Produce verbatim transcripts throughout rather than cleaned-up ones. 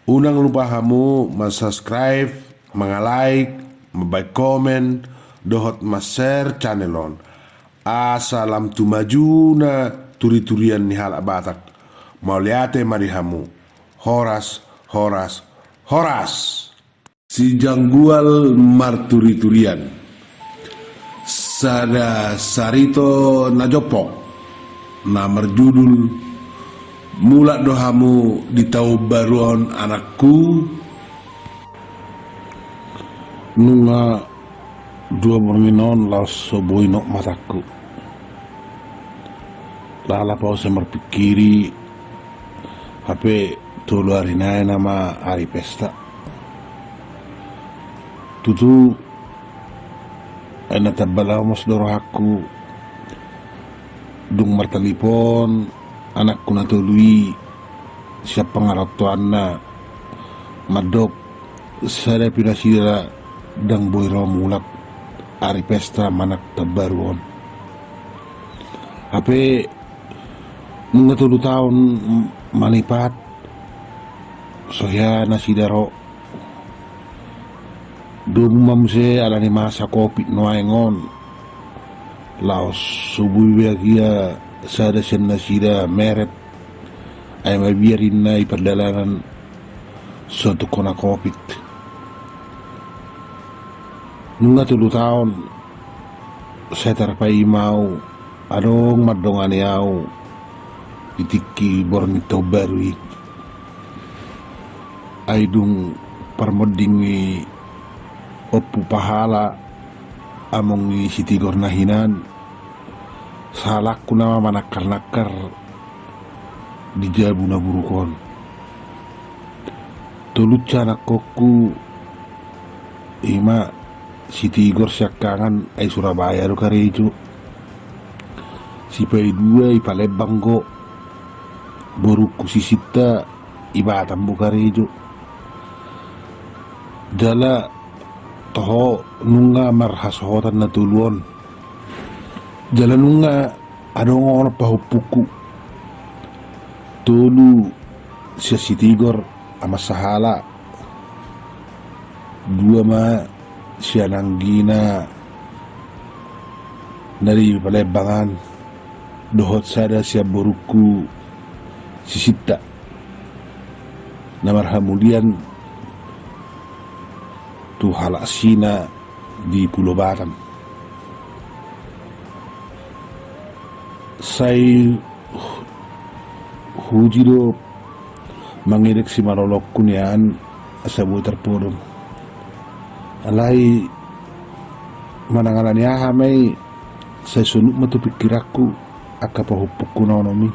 Unang lupa hamu mansubscribe, mangalike, mambaen komen, dohot manshare channel on. Asa lam tu majuna turiturian ni halak Batak. Mauliate ma di hamu. Horas, horas, horas. Si Janggual marturiturian. Sada sarito na jompok na marjudul Mulak do hamu di taon baru on, anakku. Nunga dua borngin on laos so boi nok matangku. Lalap au sai marpingkiri, hape tolu ari nai nama ari pesta. Tutu, ai na tambal au mos do rohangku dung martalipon anakku na tolu i sian pangarantoanna, mandok sada pe nasida ndang boi ro mulak ari pesta manang taon baru on. Hape nunga tolu taon manipat so hea nasida ro. Domu ma muse ala ni masa covid nuaeng on, laos so boi be agia sada sian nasida meret, ai mabiar inna i pardalanan so tung hona covid. Nunga tolu taon sai tarpaima au adong mandongani au di tingki borngin taon baru i. Ai dung parmonding ni Ompu Pahala, among ni si Tigor na hinan, sahalakku nama manangkarnangkar di jabu na buruk on. Tolu anakkonku, ima si Tigor siangkangan, ai Surabaya do karejo. Sipaidua i Palembang do. Borungku si Sinta i Batam do karejo. Jala toho nunga marhasohotan na tolu on. Jala nunga adong onom pahompungku. Tolu sian si Tigor, ama sahala. Dua ma sian anggina na di Palembang an, dohot sada sian borungku si Sinta na marhamulian tu halak Sina di Pulo Batam. Sai huji do mangidek simalolongku nian asa boi tarpodom. Alai manang ala ni aha ma i, sai sonuk ma tu pingkiranku angka pahompungku na onom i.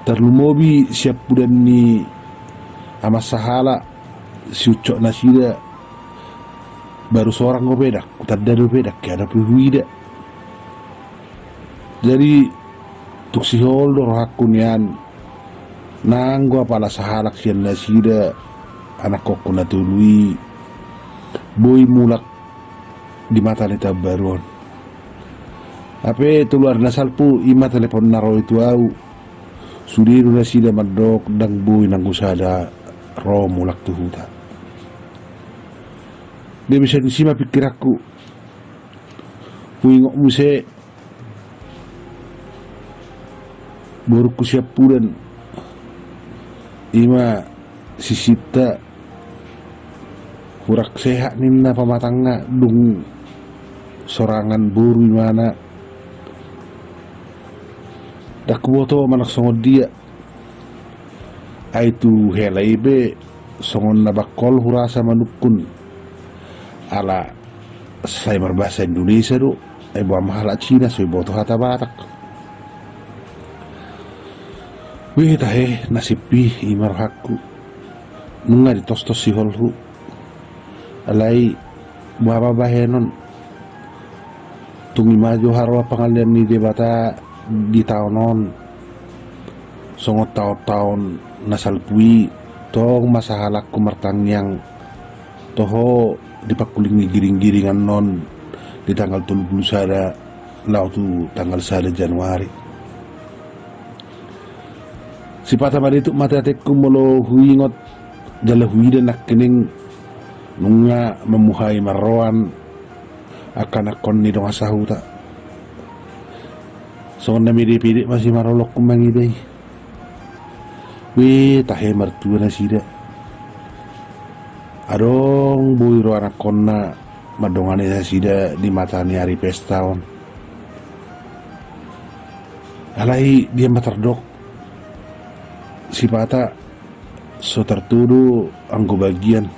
Tarlumobi siampudan ni ama sahala, si Ucok nasida, baru sorang dope, ndang hutanda dope, ndang hea dope huida. Jadi tung sihol do rohangku nian, nanggo apala sahalak sian nasida anakkonku na tolu i boi mulak di mata ni taon baru on. Hape tolu ari na salpu i ma telepon na ro i tu au. Sude do nasida mandok ndang boi nanggo sada ro mulak tu huta. Dia bisa tusi ma pingkiranku. Huingot muse borungku siampudan, ima si Sinta, hurang sehat ninna pamatangna dung sorangan boru imana. Ndang huboto manang songon dia. Ai tu hela i pe songon na bangkol hurasa manungkun. Ala sai marbahasa Indonesia do, ai boha ma halak Cina so iboto hata Batak. Weh tahe, nasib i, ima rohangku. Nunga ditostos siholhu. Alai boha ma bahenon. Tung ima jo haroa pangalean ni Debata di taon on. Songon taon-taon na salpu i, tong ma sahalakku martangiang toho di pangkuling ni giring-giring annon di tanggal tolu pulu sada laho tu tanggal sada Januari. Sipata marituk ma ateatengku molo huingot jala huida nangkining nunga mamuhai marroan angka anakkon ni dongan sahuta. Songon na mede-pede ma si Malolongku mangida i. Weh, tahe martua nasida. Adong boi ro anakkonna mandongani nasida di mata ni ari pesta on. Alai dia ma tardok, sipata so tartodo anggo bagian.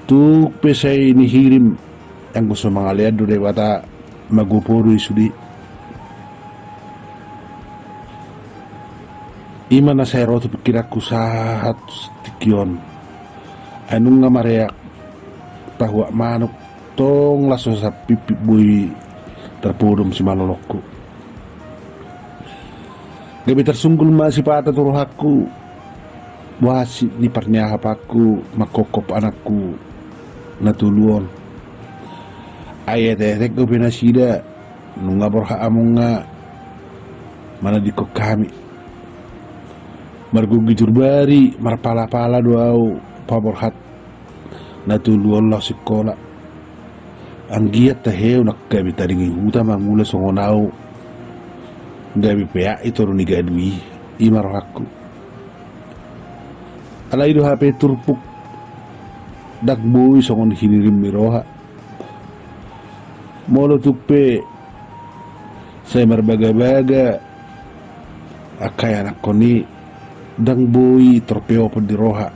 Tung pe sai nihirim anggo so mangalean do Debata, magopo do i sude. I ma na sai ro tu pingkiranku sahat tingki on. Ai nunga mareak pahuak manuk, tong las so sapimpit boi tarpodom si Malolongku. Gabe tarsunggul ma sipata tu rohangku bohasi ni parniahapanku mangkophop anakku na tolu on. Ai etek-etek dope nasida, nunga borhat among nga manadingkon hami. Margogi jurbari, marpala-pala do au paborhat na tolu on laho sikola. Anggiat tahe unang gabe tading ni huta mangula songon au gabe peak i toru ni gadu i, i ma rohangku. Alai do hape turpuk ndang boi songon hinirim ni roha. Molo tung pe sai marbaga-baga angka anakkon i, ndang boi torpeopon di roha.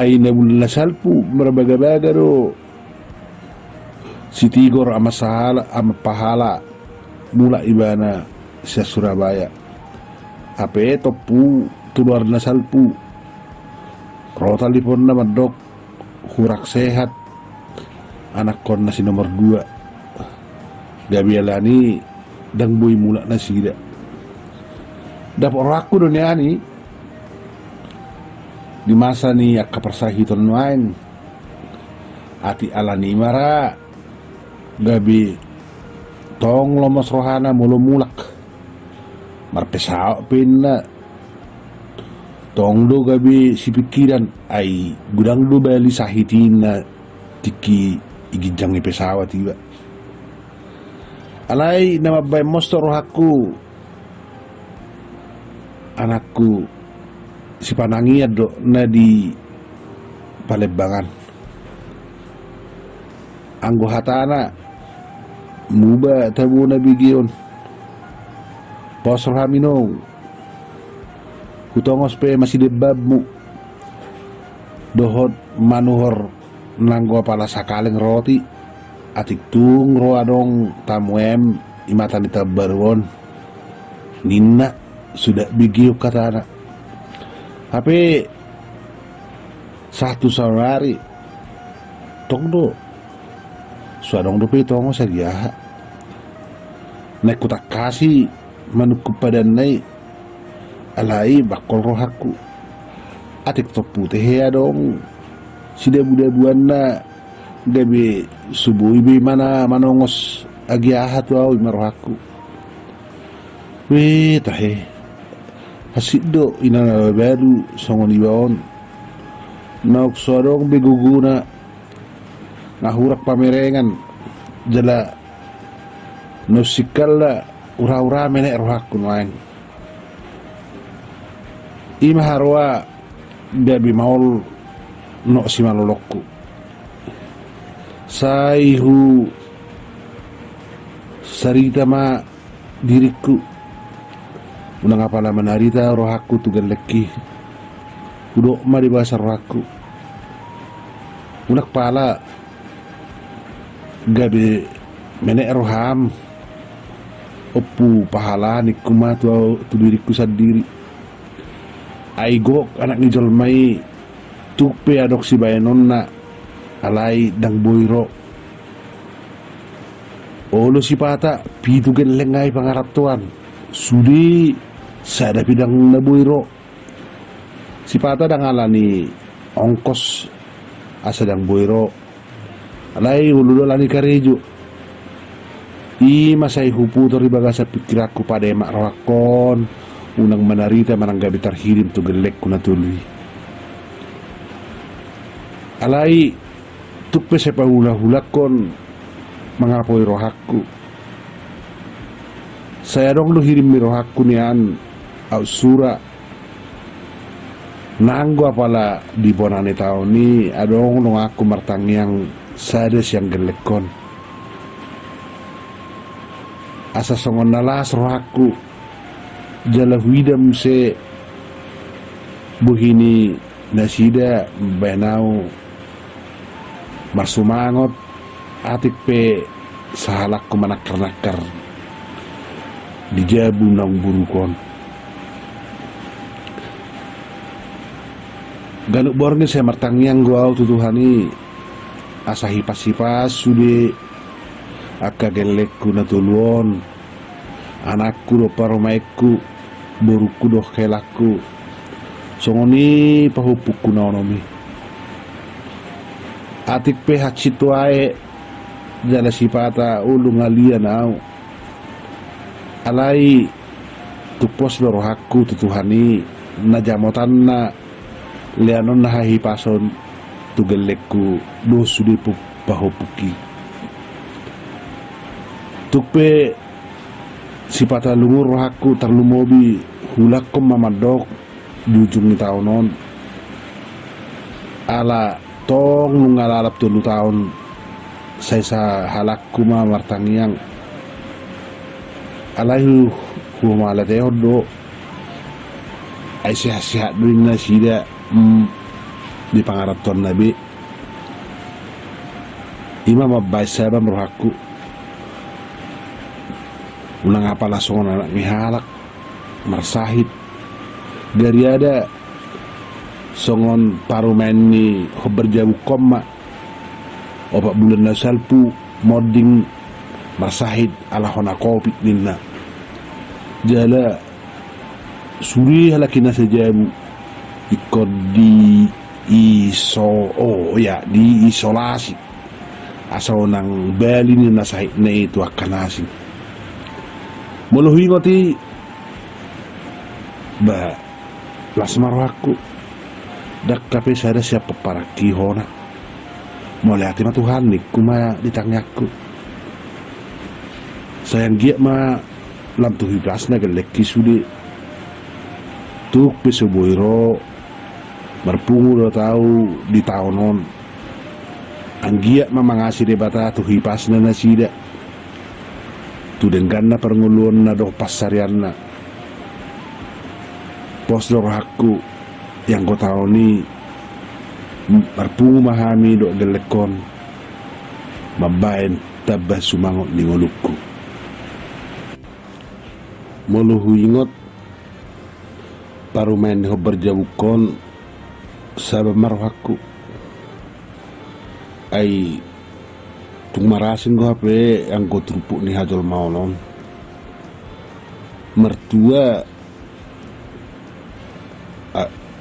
Ai na bulan na salpu marbaga-baga do si Tigor ama sahala, ama pahala, mulak ibana sian Surabaya. Hape tompu tolu ari na salpu ro taliponna mandok hurang sehat anakkon na si nomor dua. Gabe alani ndang boi mulak nasida. Dapot rohangku do nian i di masa ni angka parsahiton nuaeng. Atik alani i ma ra gabe tong lomos rohana molo mulak. Marpesaot pe inna. Tong do gabe sipingkiran, ai godang do bali sahit i inna tingki i ginjang ni pesawat iba. Alai na mambahen mostok rohangku, anakku, sipanangian do na di Palembangan. Anggo hatana, muba tabo na bege on. Pos roham inong. Hutongos pe ma sidembanmu dohot manuhor nanggo apala sakaleng roti, atik tung ro adong tamuem i mata ni taon baru on, ninna. Suda bege on hatana. Hape sahat tu saonari, tong do, so adong dope tongos agia aha. Naeng hutangkasi manungkun padanna i, alai bangkol rohangku. Atik tompu tehe adong sidabu-dabuanna, gabe so boi be imana manongos agia aha tu au, i ma rohangku. Weh, tahe. Hansit do inna na balu songon iba on. Naung so adong be gogona, nga hurang pamerengan, jala naung singkalla ura-ura menek rohangku nuaeng. I ma haroa gabe maol nok simalolokku. Sai husarita ma diringku. Unang apala manarita rohangku tu gellengki. Hudok ma di bagasan rohangku. Unang pala gabe menek roham, Ompu Pahala, ningku ma tu, tu diringku sandiri. Ai gok anak ni jolma i, tung pe adong sibahenonna, alai ndang boi ro. Olo sipata pitu gelleng ai pangarantoan, sude sada pe ndang na boi ro. Sipata ndang ala ni ongkos asa ndang boi ro, alai olo do ala ni karejo. I ma sai huputar di bagasan pingkiranku pademak rohangkon, unang manarita manang gabe tarhirim tu gellengku na tolu i. Alai tung pe sai pahulahulangkon mangapoi rohangku. Sai adong do hirim ni rohangku nian aut sura. Nanggo apala di bona ni taon i adong donganku martangiang sada sian gellengkon. Asa songon na las rohangku jala huida muse bohi ni nasida mambahen au marsumangot, atik pe sahalakku manangkarnangkar di jabu naung boruk on. Ganup borngin sai martangiang do au tu Tuhan i asa hipashipas sude angka gellengku na tolu on, anakku dohot parumaenku, borungku dohot helangku, songon i pahompungku na onom i. Atik pe hansit tu aek jala sipata olo ngalian au, alai tung pos do rohangku tu Tuhan i na jamotanna leanonna hahipason tu gellengku dohot sude pahompungki. Tung pe sipata lungun rohangku tarlumobi huulangkon ma mandok di ujung ni taon on. Ala tong nunga lalap tolu taon sai sahalakku ma martangiang. Alai huhalatehon do ai sehat-sehat do ninna nasida di pangarantoanna be. I ma mambahen sabam rohangku. Unang apala songon anak ni halak marsahit. Gariada songon parumaen ni hombar jabungkon ma. Opat bulan na salpu monding marsahit ala hona covid ninna. Jala sude halak i na sajabu ingkon di iso, oh ya, di isolasi. Asa unang bali ninna sahitna i tu angka na asing. Molo huingot i, ba las ma rohangku. Ndang hape sada sian pomparanki hona. Mauliate ma Tuhan ningku ma di tangiangku. Sai anggiat ma lam tu hipasna gellengki sude. Tung pe so boi ro marpungu dohot au di taon on. Anggiat ma mangasi Debata tu hipasna nasida tu dengganna parngoluonna dohot pansarianna. Pos do rohangku ianggo taon i marpungu ma hami dohot gellengkon mambahen tamba sumangot ni ngolungku. Molo huingot parumaen ni hombar jabungkon, sabam ma rohangku. Ai tung marasing do hape anggo turpuk ni hajolmaon on. Martua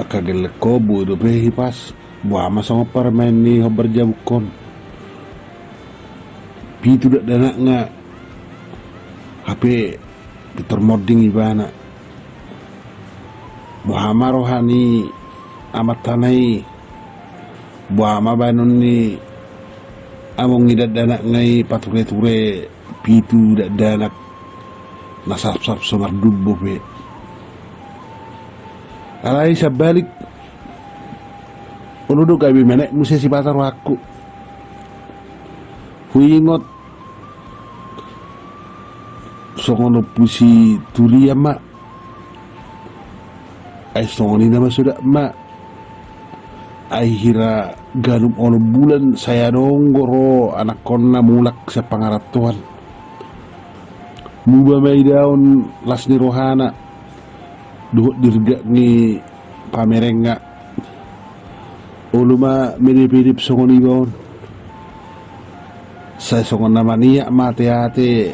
angka gellengkon boi dope hipas. Boha ma songon parumaen ni hombar jabungkon. Pitu dakdanakna hape pintor monding ibana. Boha ma roha ni amantana i. Boha ma baenon ni among ni dakdanakna i patureture pitu dakdanak na sapsap so mardumbo pe. Alai sambalik olo do gabe menek muse sipata rohangku. Huingot songon ompu si Turian ma. Ai songon i nama sodak ma. Ai hira ganup onom bulan sai adong do ro anakkonna mulak sian pangarantoan. Muba ma idaon las ni rohana dohot dirgak ni pamerengna. Olo ma medepedep songon iba on. Sai songon na maniak ma ateate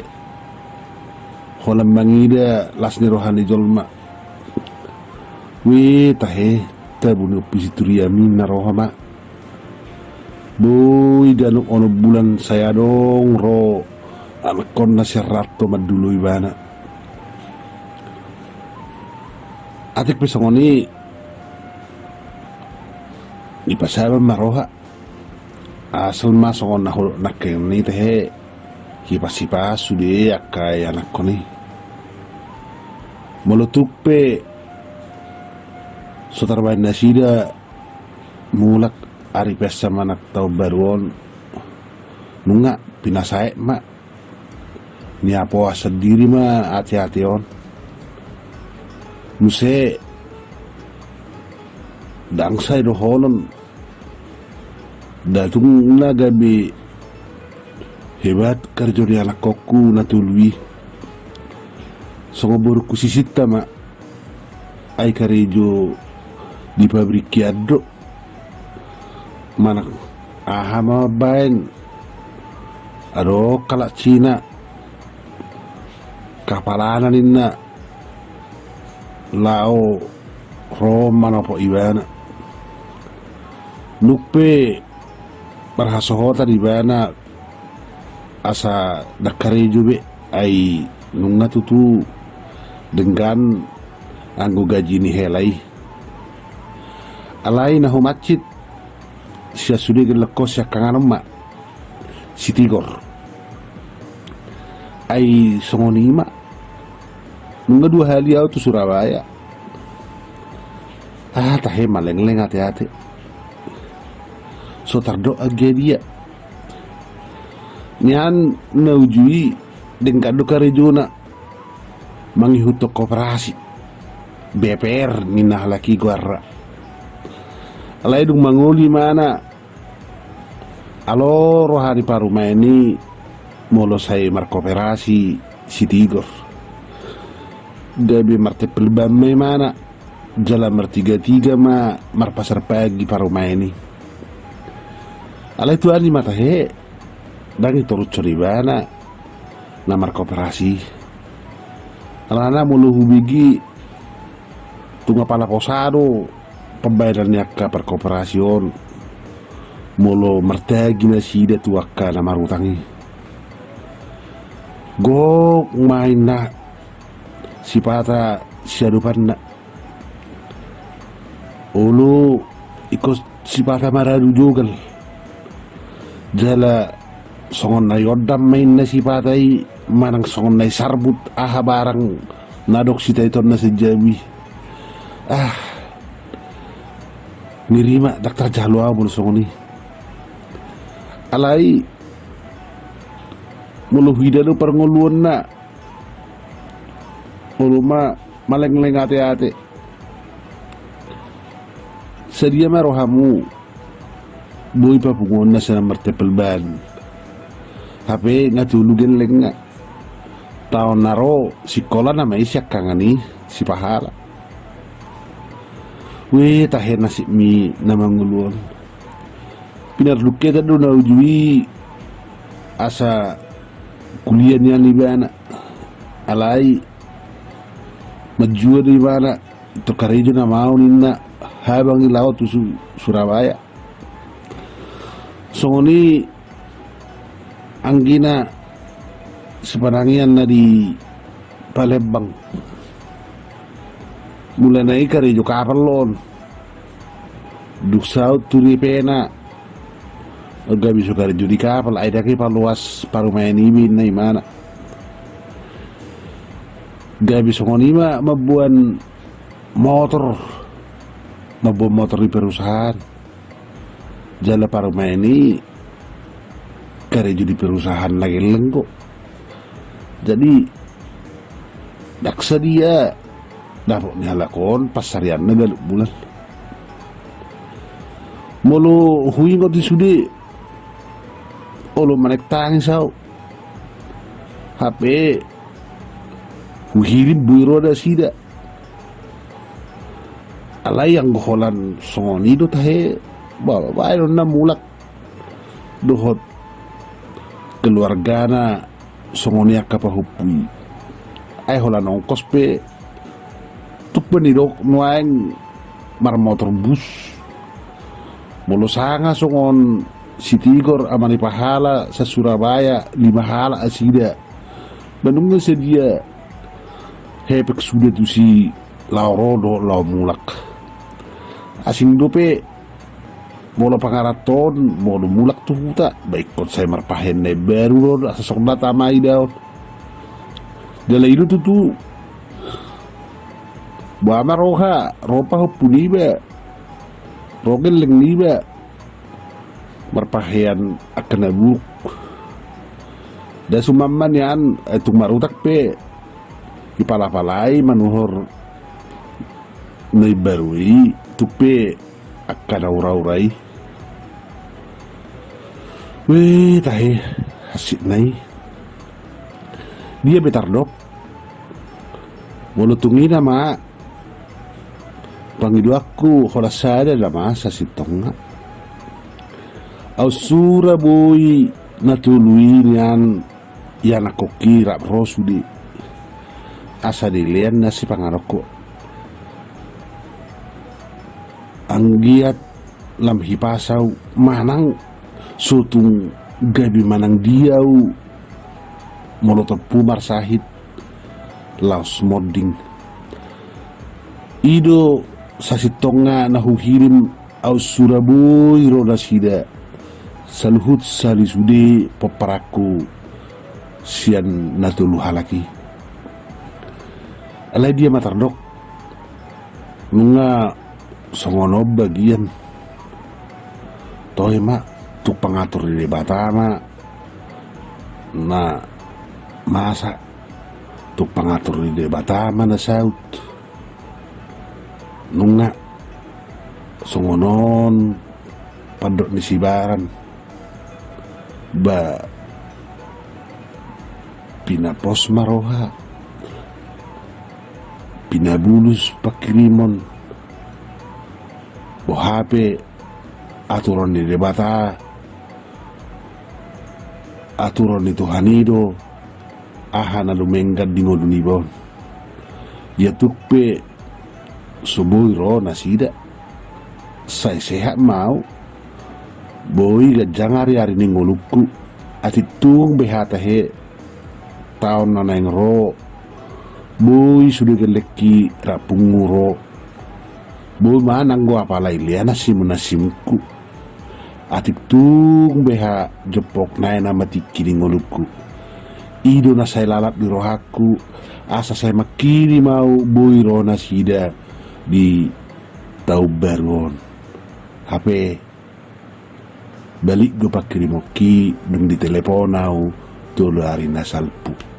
holan mangida las ni roha ni jolma. Weh tahe, tabu ni ompu si Turian i na roha ma. Boi ganup onom bulan sai adong ro anakkonna sian ranto mandulo ibana. Atik pe songon i, dipasaban ma roha. Asal ma songon na hudok nangkin i tahe, hipas-hipas sude angka anakkon i. Molo tung pe so tarbaen nasida mulak ari pesta manang taon baru on, nunga pinasahat ma. Niapoan sandiri ma ate-ate on. Muse ndang sai dohonon. Nda tung na gabe hebat karejo ni anakkonku na tolu i. Songon borungku sisinta ma. Ai karejo di pabrik i do. Manang aha ma mambaen? Adong halak Cina, kapalana ninna, laho ro manopot ibana. Nung pe marhasohotan ibana asa ndang karejo be, ai nunga tutu denggan anggo gaji ni hela i. Alai na humansit sian sude gellengkon siangkangan on ma si Tigor. Ai songon i ma. Nunga dua hali au tu Surabaya. Ah, tahe malengleng ate-ate. So tardok anggia dia. Nian na uju i denggan do karejona mangihuthon koperasi. B P R ninna halak i goarna. Alai dung mangolu ibana, alo roha ni parumaen i molo sai markoperasi si Tigor. Gabe martempel ban ma ibana. Jala martiga-tiga ma marpasar pagi parumaen i. Alai tuani ma tahe, ndang i torushon ibana na markoperasi. Alana molo hubege tung apala posa do pambaenan ni angka parkoperasi on molo martagi nasida tu angka na marutang i. Gok ma inna sipata siadopanna. Olo ingkon sipata maradu jogal. Jala songon na iondam ma inna sipata i manang songon na isarbut aha barang na adong sitaitonna sian jabu i. Ah, ngeri ma, ndang tarjalo au molo songon i. Alai molo huida do parngoluonna, olo ma malengleng ate-ate. Sadia ma rohamu boi papunguonna sian na martempel ban? Hape nga tolu gellengna. Taon na ro sikola nama i siangkangan i sipahala. Weh, tahe nasibmi na mangolu on. Pinardungketan do na uju i asa kuliah nian ibana. Alai manjua do ibana, tung karejo nama au ninna, habang i laho tu Su-, Surabaya. Songon i anggina sipanangian na di Palembang. Mulana i karejo kapal do on. Dung saut tu D P-na, gabe so karejo di kapal, ai ndang ipaloas parumaen i be inna ibana. Gabe songon i ma mamboan motor, mamboan motor di perusahaan. Jala parumaen i karejo di perusahaan na gelleng do. Jadi ndang sadia dapot ni halak on pansarianna galup bulan. Molo huingot i sude, olo manek tangis au. Hape huhirim boi ro nasida. Alai anggo holan songon i do tahe, ba, baen on na mulak dohot keluargana songon i angka pahompu i. Ai holan ongkos pe tung pe nidok nuaeng marmotor bus. Molo sanga songon si Tigor ama ni pahala sa-Surabaya lima halak nasida. Manungga sadia hepeng suda tusi laho ro dohot laho mulak. Asing dope molo pangaranto on, molo mulak tu huta, ba ingkon sai marpahean na imbaru do on, asa songon na tama i da on. Jala i do tutu, boha ma roha, ro pahompu niba, ro gelleng niba, marpahean angka na buruk. Da suman ma nian, eh, tung marutak pe ipalapalai manuhor na imbaru i, tung pe angka na uraura i. Weh, tahe, hansit na i. Dia be tardok? Molo tung i nama, pangidoanku holan sada nama, Sasintonga. Aut sura boi na tolu i nian ianakhonki rap ro sude. Asa dilean na sipanganon ho. Anggiat lam hipasau manang so tung gabe manang dia au molo tompu marsahit laos monding. I do Sasintonga na huhirim aut sura boi ro nasida saluhut sali sude pomparanku sian na tolu halak i. Alai dia ma tardok? Nunga songon on bagian. Toe ma, tung pangatur ni Debata ma na masa, tung pangatur ni Debata ma na saut. Nunga songon on pandok ni Sibaran. Ba pinapos ma roha, pinabulus pangkirimon. Boha pe aturan ni Debata, aturan ni Tuhan i do aha na dumenggan di ngolu niba on. Ia tuk pe so boi ro nasida. Sai sehat ma au. Boi ganjang ari-ari ni ngolungku. Atik tung be hata he taon na naeng ro, boi sude gellengki rap pungu ro. Boi ma nanggo apala i lea na simun na simungku. Atik tung be ha jompok nai na matingki di ngolungku. I do na sai lalap di rohangku, asa sai mangkirim au boi ro nasida di taon baru on. Hape balik do pangkirimonki dung ditelepon au tolu ari na salpu.